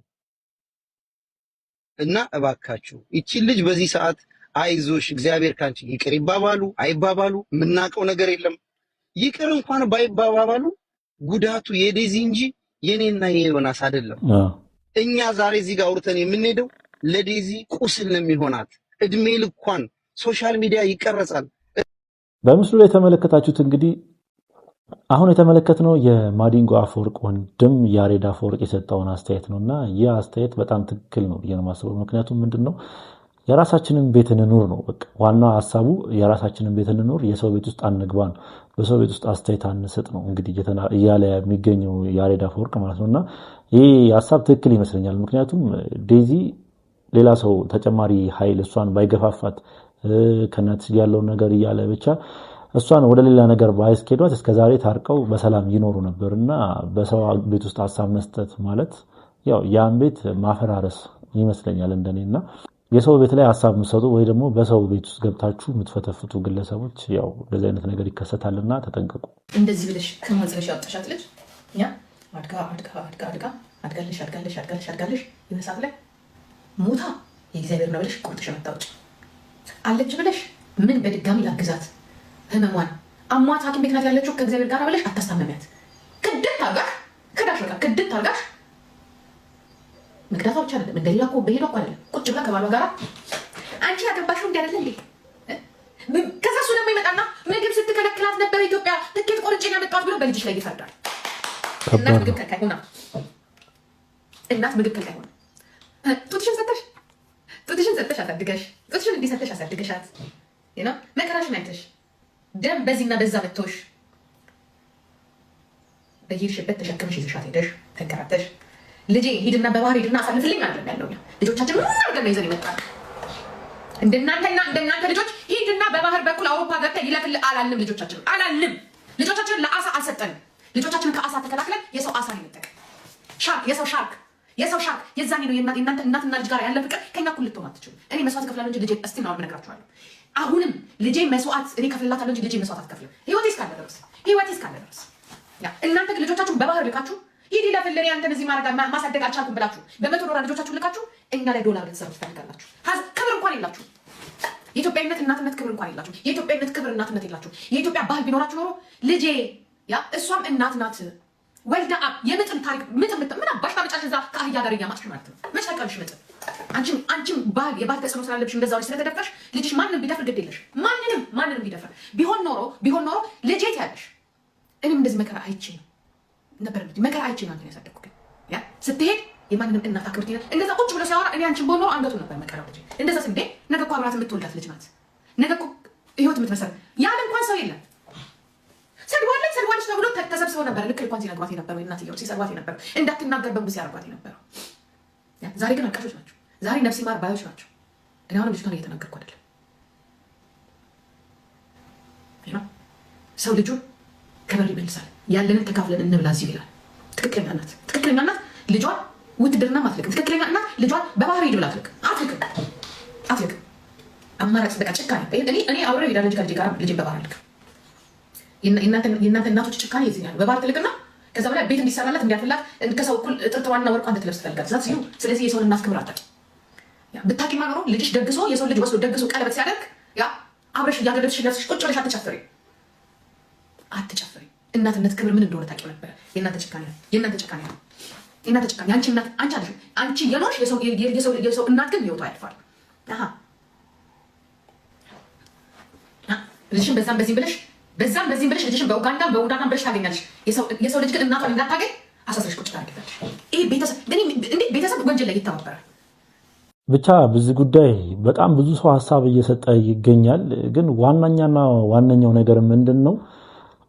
እና እባካችሁ ይቺን ልጅ በዚህ ሰዓት አይዞሽ፣ እግዚአብሔር ካንቺ ይቅር ይባባሉ አይባባሉ የምናውቀው ነገር የለም። ይቅር እንኳን ባይባባሉ ጉዳቱ የዴዚ እንጂ የኔና የዮናስ አይደለም። እኛ ዛሬ እዚህ ጋር አውርተን የምንሄደው ለዴዚ ቁስል ነው የሚሆናት። እድሜ ልኳን social media ይቀረጻል። በምስሉ ላይ የተመለከታችሁት እንግዲህ አሁን የተመለከትነው የማዲንጎ አፈወርቅ ወንድም ያሬድ አፈወርቅ የሰጠውን አስተያየት ነው እና ይህ አስተያየት በጣም ትክክል ነው ብዬ ነው የማስበው። ምክንያቱም ምንድን ነው የራሳችንን ቤት እንኑር ነው በቃ ዋናው ሀሳቡ፣ የራሳችንን ቤት እንኑር፣ የሰው ቤት ውስጥ አንግባ ነው። በሰው ቤት ውስጥ አስተያየት አንስጥ ነው እንግዲህ እያለ የሚገኘው ያሬድ አፈወርቅ ማለት ነው። እና ይህ ሀሳብ ትክክል ይመስለኛል። ምክንያቱም ዴዚ ሌላ ሰው ተጨማሪ ኃይል እሷን ባይገፋፋት ከእናትሽ ያለውን ነገር እያለ ብቻ እሷን ወደ ሌላ ነገር ባያስኬዷት እስከዛሬ ታርቀው በሰላም ይኖሩ ነበር። እና በሰው ቤት ውስጥ ሀሳብ መስጠት ማለት ያው ያን ቤት ማፈራረስ ይመስለኛል እንደኔ። እና የሰው ቤት ላይ ሀሳብ የምትሰጡ ወይ ደግሞ በሰው ቤት ውስጥ ገብታችሁ የምትፈተፍቱ ግለሰቦች ያው እንደዚህ አይነት ነገር ይከሰታልና ተጠንቀቁ። እንደዚህ ብለሽ ከማህፀንሽ ያወጣሻት ልጅ ያ አድጋ አድጋ አድጋ አድጋ አድጋለሽ አድጋለሽ አድጋለሽ አድጋለሽ የሆነ ሰዓት ላይ ሞታ የእግዚአብሔር ነው ብለሽ ቆርጥሽ መታወጭ አለች ብለሽ ምን በድጋሚ ላግዛት ህመሟን አሟት ሐኪም ቤት ናት ያለችው ከእግዚአብሔር ጋር ብለሽ አታስታመሚያት። ክድት አርጋሽ ክዳሽ በቃ ክድት አርጋሽ መክዳቷ ብቻ አይደለም እንደሌላ እኮ በሄዷ እኮ አይደለም ቁጭ ብላ ከባሏ ጋር አንቺ ያገባሽው እንዲህ አይደለ እንዴ? ከዛ እሱ ደግሞ ይመጣና ምግብ ስትከለክላት ነበር ኢትዮጵያ ትኬት ቆርጬ ነው ያመጣኋት ብሎ በልጅሽ ላይ ይፈርዳል። እናት ምግብ ከልካይ ሆና፣ እናት ምግብ ከልካይ ሆና ጡትሽን ሰጠሽ አሳድገሽ ጡትሽን እንዲሰጠሽ አሳድገሻት መከራሽን አይተሽ ደም በዚህና በዛ መቶሽ በየሄድሽበት ተሸክመሽ ይዘሻት ሄደሽ ተንከራተሽ ልጄ ሂድና በባህር ሂድና አሳልፍልኝ አይደለም ያለው። እኛ ልጆቻችን ምን አድርገን ነው ይዘን ይመጣል? እንደናንተና እንደናንተ ልጆች ሂድና በባህር በኩል አውሮፓ ገብተህ ይለፍልህ አላልንም። ልጆቻችን አላልንም። ልጆቻችንን ለአሳ አልሰጠንም። ልጆቻችንን ከአሳ ተከላክለን የሰው አሳ ነው የነጠቀን። ሻርክ፣ የሰው ሻርክ፣ የሰው ሻርክ። የዛኔ ነው የእናንተ እናትና ልጅ ጋር ያለ ፍቅር ከኛ እኩል ልትሆኑ አትችሉም። እኔ መስዋዕት እከፍላለሁ እንጂ ልጄ እስቲ ነው እነግራችኋለሁ። አሁንም ልጄ መስዋዕት እኔ እከፍልላታለሁ እንጂ ልጄ መስዋዕት አትከፍልም። ህይወቴ እስካለ ድረስ፣ ህይወቴ እስካለ ድረስ። እናንተ ግን ልጆቻችሁን በባህር ልካችሁ ሂድ ይለፍልን አንተን እዚህ ማድረግ ማሳደግ አልቻልኩም ብላችሁ በ100 ዶላር ልጆቻችሁን ልካችሁ እኛ ላይ ዶላር ልትሰሩ ትፈልጋላችሁ። ክብር እንኳን የላችሁ። የኢትዮጵያዊነት እናትነት ክብር እንኳን የላችሁ። የኢትዮጵያዊነት ክብር እናትነት የላችሁ። የኢትዮጵያ ባህል ቢኖራችሁ ኖሮ ልጄ ያ እሷም እናት ናት ወልዳ የምጥን ታሪክ ምጥ ምን አባሽ ታመጫለሽ? እዛ ከአህያ ጋር እያማጥሽ ማለት ነው። መች ታውቂያለሽ ምጥ? አንቺም ባህል የባህል ተጽዕኖ ስላለብሽ እንደዛው ልጅ ስለተደፈርሽ ልጅሽ ማንንም ቢደፍር ግድ የለሽ። ማንንም ቢደፍር ቢሆን ኖሮ ልጄ ትያለሽ። እኔም እንደዚህ መከራ አይቼ ነው ነበር መከራ አይቼ ነው አንተን ያሳደግኩት። ግን ያ ስትሄድ የማንንም እናት አክብርት ይላል። እንደዛ ቁጭ ብሎ ሲያወራ እኔ አንቺን ብሆን ኖሮ አንገቱን ነበር መከራው ልጅ። እንደዛ ስንዴ ነገ እኮ አብራት የምትወልዳት ልጅ ናት። ነገ እኮ ህይወት የምትመሰረት ያለ እንኳን ሰው የለም። ሰድቧለች ሰድቧለች ተብሎ ተሰብስበው ነበር። ልክ እንኳን ሲነግሯት የነበረው እናትየው ሲሰድቧት የነበረው እንዳትናገር በንጉስ ሲያደርጓት የነበረው። ዛሬ ግን አልቃሾች ናቸው። ዛሬ ነፍስ ይማር ባዮች ናቸው። እኔ አሁንም ልጅቷን እየተናገርኩ አይደለም። ሰው ልጁን ከበር ይመልሳል። ያለንን ተካፍለን እንብላ እዚሁ ይላል። ትክክለኛ እናት፣ ትክክለኛ እናት ልጇን ውትድርና አትልክም። ትክክለኛ እናት ልጇን በባህር ሂድ ብላ አትልክም፣ አትልክም፣ አትልክም። አማራጭ በቃ ጭካኔ። እኔ አብሬው ሄዳለሁ እንጂ ከልጄ ጋር ልጄን በባህር አልልክም። የእናንተ እናቶች ጭካኔ የዚህ ነው። በባህር ትልክና ከዛ በላይ ቤት እንዲሰራላት፣ እንዲያልፍላት፣ ከሰው እኩል ጥርጥሯንና ወርቋ እንድትለብስ ትፈልጋለች። That's you። ስለዚህ የሰውን እናት ክብር አታውቂም። ብታውቂማ ኖሮ ልጅሽ ደግሶ፣ የሰው ልጅ ወስዶ ደግሶ ቀለበት ሲያደርግ ያ አብረሽ እያገለብሽ ለብስሽ ቁጭ ብለሽ አትጨፍሪ፣ አትጨፍሪ። እናትነት ክብር ምን እንደሆነ ታውቂው ነበረ። የእናንተ ጭካኔ ነው። የእናንተ ጭካኔ ነው። የእናንተ ጭካኔ። አንቺ እናት አንቺ አለሽ፣ አንቺ የኖርሽ፣ የሰው እናት ግን ህይወቷ ያልፋል። አሃ ልጅሽን በዛም በዚህም ብለሽ ልጅሽን በኡጋንዳም በኡጋንዳም ብለሽ ታገኛለሽ። የሰው ልጅ ግን እናቷን እንዳታገኝ አሳስረሽ ቁጭ ታደርጊያለሽ። ይሄ ቤተሰብ እንዴት ቤተሰብ ወንጀል ላይ ይተባበራል? ብቻ በዚህ ጉዳይ በጣም ብዙ ሰው ሀሳብ እየሰጠ ይገኛል። ግን ዋነኛና ዋነኛው ነገር ምንድን ነው?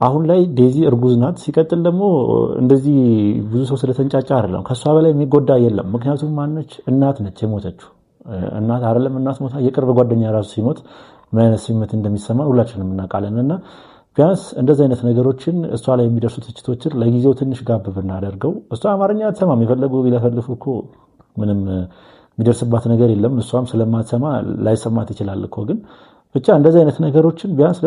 አሁን ላይ ዴዚ እርጉዝ ናት። ሲቀጥል ደግሞ እንደዚህ ብዙ ሰው ስለተንጫጫ አይደለም፣ ከእሷ በላይ የሚጎዳ የለም። ምክንያቱም ማነች? እናት ነች የሞተችው። እናት አይደለም እናት ሞታ የቅርብ ጓደኛ ራሱ ሲሞት ምን አይነት ስሜት እንደሚሰማን ሁላችንም እናውቃለን። እና ቢያንስ እንደዚህ አይነት ነገሮችን፣ እሷ ላይ የሚደርሱ ትችቶችን ለጊዜው ትንሽ ጋብ ብናደርገው። እሷ አማርኛ አትሰማም። የፈለጉ ቢለፈልፉ እኮ ምንም የሚደርስባት ነገር የለም። እሷም ስለማትሰማ ላይሰማት ይችላል እኮ። ግን ብቻ እንደዚህ አይነት ነገሮችን ቢያንስ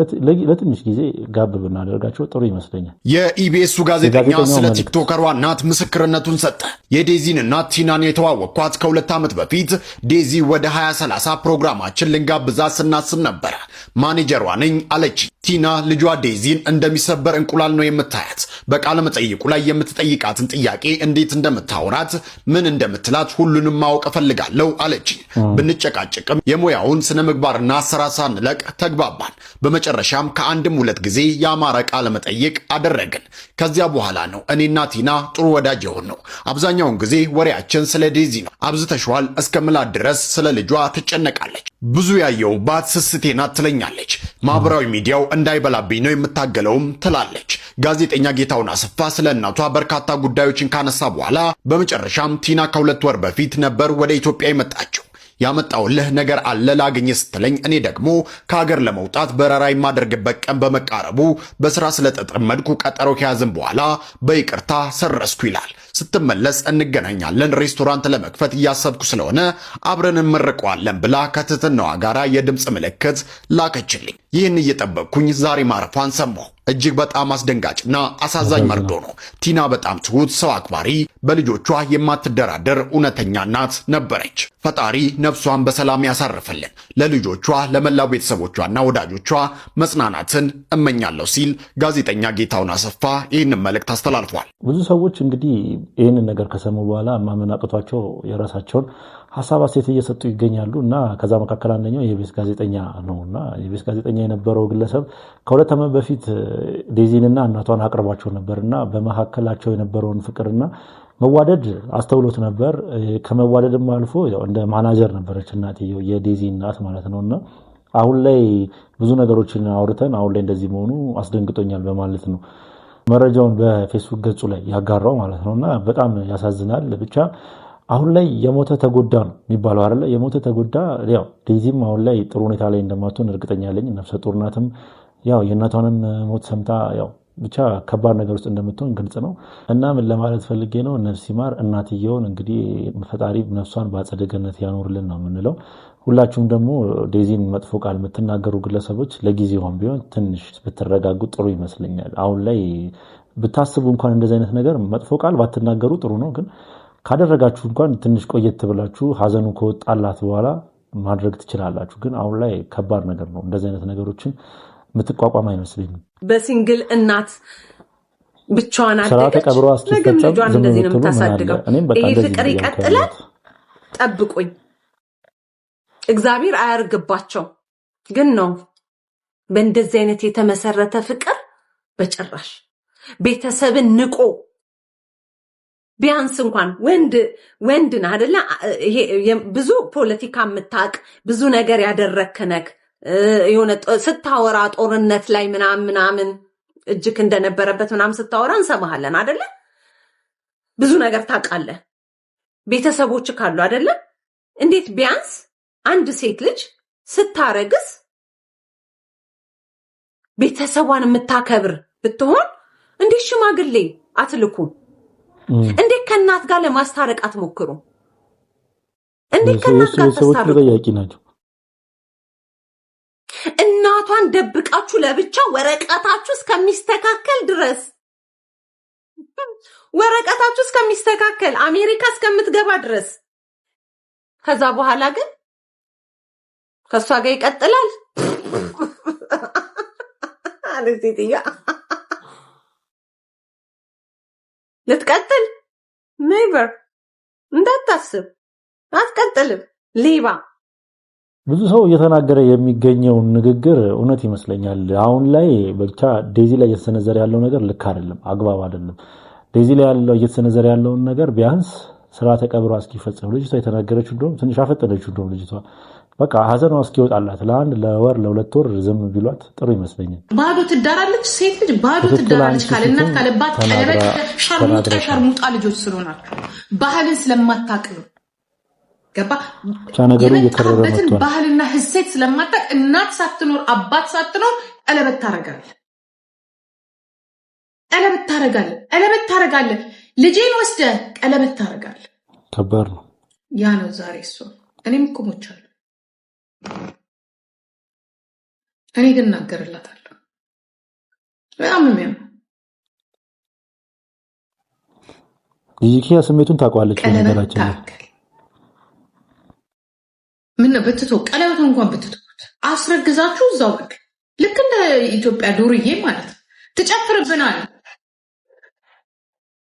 ለትንሽ ጊዜ ጋብ ብናደርጋቸው ጥሩ ይመስለኛል። የኢቢኤሱ ጋዜጠኛ የጋዜጠኛው ስለ መልእክት። ቲክቶከሯ እናት ምስክርነቱን ሰጠ። የዴዚን እናት ቲናን የተዋወቅኳት ከ2 ዓመት በፊት ዴዚ ወደ 2030 ፕሮግራማችን ልንጋብዛት ስናስብ ነበረ። ማኔጀሯ ነኝ አለች። ቲና ልጇ ዴዚን እንደሚሰበር እንቁላል ነው የምታያት። በቃለ መጠይቁ ላይ የምትጠይቃትን ጥያቄ፣ እንዴት እንደምታወራት፣ ምን እንደምትላት ሁሉንም ማወቅ እፈልጋለሁ አለች። ብንጨቃጨቅም የሙያውን ስነ ምግባርና አሰራር ሳንለቅ ተግባባን። በመጨረሻም ከአንድም ሁለት ጊዜ ያማረ ቃለ መጠይቅ አደረግን። ከዚያ በኋላ ነው እኔና ቲና ጥሩ ወዳጅ የሆንነው። አብዛኛውን ጊዜ ወሬያችን ስለ ዴዚ ነው። አብዝተሽዋል እስከምላት ድረስ ስለ ልጇ ትጨነቃለች። ብዙ ያየውባት ስስቴ ናት ትለኛለች። ማህበራዊ ሚዲያው እንዳይበላብኝ ነው የምታገለውም ትላለች። ጋዜጠኛ ጌታሁን አሰፋ ስለ እናቷ በርካታ ጉዳዮችን ካነሳ በኋላ በመጨረሻም ቲና ከ2 ወር በፊት ነበር ወደ ኢትዮጵያ የመጣችው። ያመጣውልህ ነገር አለ ላግኝህ ስትለኝ እኔ ደግሞ ከሀገር ለመውጣት በረራ የማደርግበት ቀን በመቃረቡ በስራ ስለተጠመድኩ ቀጠሮ ከያዝን በኋላ በይቅርታ ሰረዝኩ ይላል። ስትመለስ እንገናኛለን፣ ሬስቶራንት ለመክፈት እያሰብኩ ስለሆነ አብረን እንመርቀዋለን ብላ ከትህትናዋ ጋራ የድምፅ ምልክት ላከችልኝ። ይህን እየጠበቅኩኝ ዛሬ ማረፏን ሰማሁ። እጅግ በጣም አስደንጋጭና አሳዛኝ መርዶ ነው። ቲና በጣም ትሁት፣ ሰው አክባሪ፣ በልጆቿ የማትደራደር እውነተኛ እናት ነበረች። ፈጣሪ ነፍሷን በሰላም ያሳርፍልን። ለልጆቿ፣ ለመላው ቤተሰቦቿና ወዳጆቿ መጽናናትን እመኛለሁ ሲል ጋዜጠኛ ጌታሁን አሰፋ ይህንን መልእክት አስተላልፏል። ብዙ ሰዎች እንግዲህ ይህንን ነገር ከሰሙ በኋላ ማመን አቅቷቸው የራሳቸውን ሀሳብ አስተያየት እየሰጡ ይገኛሉ። እና ከዛ መካከል አንደኛው የኢቢኤስ ጋዜጠኛ ነው። እና የኢቢኤስ ጋዜጠኛ የነበረው ግለሰብ ከ2 ዓመት በፊት ዴዚንና እናቷን አቅርቧቸው ነበር እና በመካከላቸው የነበረውን ፍቅርና መዋደድ አስተውሎት ነበር። ከመዋደድም አልፎ እንደ ማናጀር ነበረች እናትየው፣ የዴዚ እናት ማለት ነው። እና አሁን ላይ ብዙ ነገሮችን አውርተን አሁን ላይ እንደዚህ መሆኑ አስደንግጦኛል በማለት ነው መረጃውን በፌስቡክ ገጹ ላይ ያጋራው ማለት ነው። እና በጣም ያሳዝናል። ብቻ አሁን ላይ የሞተ ተጎዳ ነው የሚባለው አይደለ? የሞተ ተጎዳ። ያው ዴዚም አሁን ላይ ጥሩ ሁኔታ ላይ እንደማትሆን እርግጠኛ ነኝ። ነፍሰ ጡር ናትም፣ ያው የእናቷንም ሞት ሰምታ ያው ብቻ ከባድ ነገር ውስጥ እንደምትሆን ግልጽ ነው። እና ምን ለማለት ፈልጌ ነው፣ ነፍስ ይማር እናትየውን። እንግዲህ ፈጣሪ ነፍሷን በአጸደ ገነት ያኖርልን ነው የምንለው። ሁላችሁም ደግሞ ዴዚን መጥፎ ቃል የምትናገሩ ግለሰቦች ለጊዜውም ቢሆን ትንሽ ብትረጋጉ ጥሩ ይመስለኛል። አሁን ላይ ብታስቡ እንኳን እንደዚህ አይነት ነገር መጥፎ ቃል ባትናገሩ ጥሩ ነው። ግን ካደረጋችሁ እንኳን ትንሽ ቆየት ብላችሁ ሀዘኑ ከወጣላት በኋላ ማድረግ ትችላላችሁ። ግን አሁን ላይ ከባድ ነገር ነው። እንደዚህ አይነት ነገሮችን የምትቋቋም አይመስለኝም። በ single እናት ብቻዋን ስርዓተ አደገች። ቀብሯ ነገም እስኪፈጸም ልጇን ዝም እንደዚህ ነው ብትሉ ምን አለ? የምታሳድገው። እኔም በቃ ይሄ እንደዚህ ፍቅር ነው እያልኩ ይቀጥላል። ያለሁት። ጠብቁኝ። እግዚአብሔር አያርግባቸው፣ ግን ነው በእንደዚህ አይነት የተመሰረተ ፍቅር በጭራሽ። ቤተሰብን ንቆ ቢያንስ እንኳን ወንድ ወንድ ነህ አይደለ? ይሄ ብዙ ፖለቲካ የምታውቅ፣ ብዙ ነገር ያደረክ ነህ። የሆነ ስታወራ ጦርነት ላይ ምናምን ምናምን እጅክ እንደነበረበት ምናምን ስታወራ እንሰማሃለን አይደለ? ብዙ ነገር ታውቃለህ። ቤተሰቦች ካሉ አይደለ? እንዴት ቢያንስ አንድ ሴት ልጅ ስታረግዝ ቤተሰቧን የምታከብር ብትሆን እንዴት ሽማግሌ አትልኩም? እንዴት ከእናት ጋር ለማስታረቅ አትሞክሩም? እንዴት ከእናት ጋር ቤተሰቦቹ አታስታርቁ? ተጠያቂ ናቸው። እናቷን ደብቃችሁ ለብቻ ወረቀታችሁ እስከሚስተካከል ድረስ፣ ወረቀታችሁ እስከሚስተካከል፣ አሜሪካ እስከምትገባ ድረስ፣ ከዛ በኋላ ግን ከእሷ ጋር ይቀጥላል አለች ሴትዮዋ። ልትቀጥል never፣ እንዳታስብ፣ አትቀጥልም። ሌባ። ብዙ ሰው እየተናገረ የሚገኘውን ንግግር እውነት ይመስለኛል። አሁን ላይ ብቻ ዴዚ ላይ እየተሰነዘረ ያለው ነገር ልክ አይደለም፣ አግባብ አይደለም። ዴዚ ላይ ያለው እየተሰነዘረ ያለውን ነገር ቢያንስ ስርዓተ ቀብሯ እስኪፈጸም፣ ልጅቷ የተናገረችው እንደውም ትንሽ አፈጠነችው። እንደውም ልጅቷ በቃ ሀዘኗ እስኪወጣላት ለአንድ ለወር ለ2 ወር ዝም ቢሏት ጥሩ ይመስለኛል። ባዶ ትዳራለች፣ ሴት ልጅ ባዶ ትክክል። ትዳራለች አንቺ ካለ እናት ፊትም ካለባት ቀለበት ሸርሙጣ ተናግረሻል። ሸርሙጣ ልጆች ስለሆናችሁ ባህልን ስለማታቅ ነው። ገባ? ብቻ ነገሩ እየከረረ የመጣበትን መጥቷል። ባህልና እሴት ስለማታቅ እናት ሳትኖር አባት ሳትኖር ቀለበት ታረጋለህ፣ ቀለበት ታረጋለህ፣ ቀለበት ታረጋለህ። ልጄን ወስደህ ቀለበት ታረጋለህ። ከባድ ነው። ያ ነው ዛሬ እሷ። እኔም እኮ ሞቻለሁ። እኔ ግን እናገርላታለሁ። በጣም ነው የሚያምረው። ጂጂኪያ ስሜቱን ታውቀዋለች። ቀለበት በነገራችን ላይ ታረጋለህ። ምን ነው ብትቶ ቀለበቱን እንኳን ብትቶት አስረግዛችሁ እዛው በቃ ልክ እንደ ኢትዮጵያ ዱርዬ ማለት ነው ትጨፍርብናል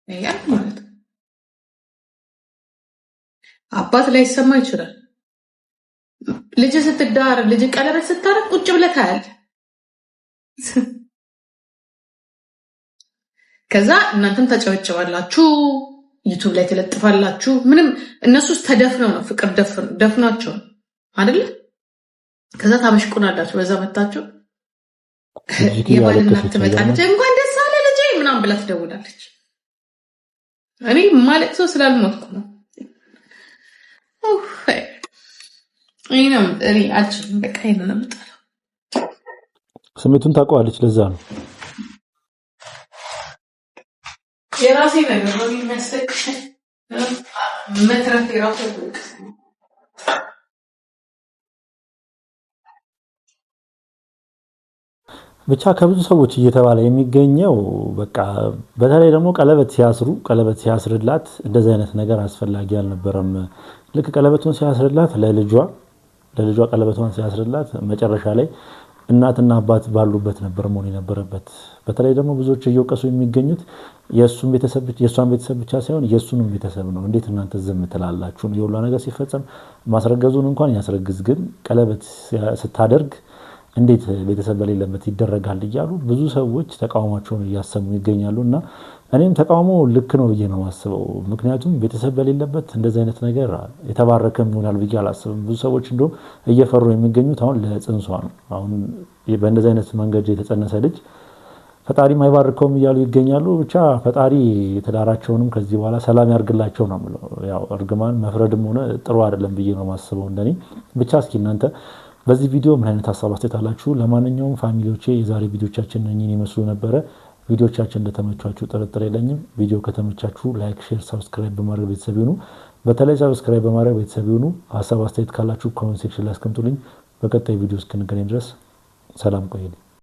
ያልኩ ማለት ነው። አባት ላይሰማ ይችላል። ልጅ ስትዳር፣ ልጅ ቀለበት ስታረግ ቁጭ ብለህ ታያለህ። ከዛ እናንተም ታጨበጭባላችሁ፣ YouTube ላይ ትለጥፋላችሁ። ምንም እነሱስ ተደፍነው ነው፣ ፍቅር ደፍኗቸው አይደለ? ከዛ ታበሽቁናላችሁ። በዛ መታችሁ ጂጂኪያ የባል እናት ያለቀሰች ትመጣለች። አይገርምም? እንኳን ደስ አለ ልጄ ምናምን ብላ ትደውላለች። እኔ ማለት ሰው ስላልሞትኩ ነው። ኡፍ፣ እኔ ነው እኔ አልችልም። በቃ ይሄን ነው የምጠላው። ስሜቱን ታውቀዋለች። ለዛ ነው። የራሴ ነገር ነው የሚያስለቅሰኝ። መትረፍ የራሱ ያስለቅሰኝ። ብቻ ከብዙ ሰዎች እየተባለ የሚገኘው በቃ በተለይ ደግሞ ቀለበት ሲያስሩ፣ ቀለበት ሲያስርላት እንደዚህ አይነት ነገር አስፈላጊ አልነበረም። ልክ ቀለበቱን ሲያስርላት ለልጇ ቀለበቷን ሲያስርላት መጨረሻ ላይ እናትና አባት ባሉበት ነበር መሆን የነበረበት። በተለይ ደግሞ ብዙዎች እየወቀሱ የሚገኙት የእሷን ቤተሰብ ብቻ ሳይሆን የእሱንም ቤተሰብ ነው። እንዴት እናንተ ዝም ትላላችሁ? የሁላ ነገር ሲፈጸም ማስረገዙን እንኳን ያስረግዝ፣ ግን ቀለበት ስታደርግ እንዴት ቤተሰብ በሌለበት ይደረጋል እያሉ ብዙ ሰዎች ተቃውሟቸውን እያሰሙ ይገኛሉ። እና እኔም ተቃውሞ ልክ ነው ብዬ ነው የማስበው። ምክንያቱም ቤተሰብ በሌለበት እንደዚህ አይነት ነገር የተባረከም ይሆናል ብዬ አላስብም። ብዙ ሰዎች እንደውም እየፈሩ የሚገኙት አሁን ለጽንሷ ነው። አሁን በእንደዚህ አይነት መንገድ የተጸነሰ ልጅ ፈጣሪም አይባርከውም እያሉ ይገኛሉ። ብቻ ፈጣሪ ትዳራቸውንም ከዚህ በኋላ ሰላም ያርግላቸው ነው የምለው። ያው እርግማን መፍረድም ሆነ ጥሩ አይደለም ብዬ ነው የማስበው እንደኔ። ብቻ እስኪ እናንተ በዚህ ቪዲዮ ምን አይነት ሀሳብ አስተያየት አላችሁ? ለማንኛውም family ዎቼ የዛሬ ቪዲዮቻችን እነኚህን ይመስሉ ነበረ። ቪዲዮቻችን እንደተመቿችሁ ጥርጥር የለኝም። ቪዲዮ ከተመቻችሁ like፣ share፣ subscribe በማድረግ ቤተሰብ ይሁኑ። በተለይ subscribe በማድረግ ቤተሰብ ይሁኑ። ሀሳብ አስተያየት ካላችሁ comment section ላይ አስቀምጡልኝ። በቀጣይ ቪዲዮ እስክንገናኝ ድረስ ሰላም ቆዩልኝ።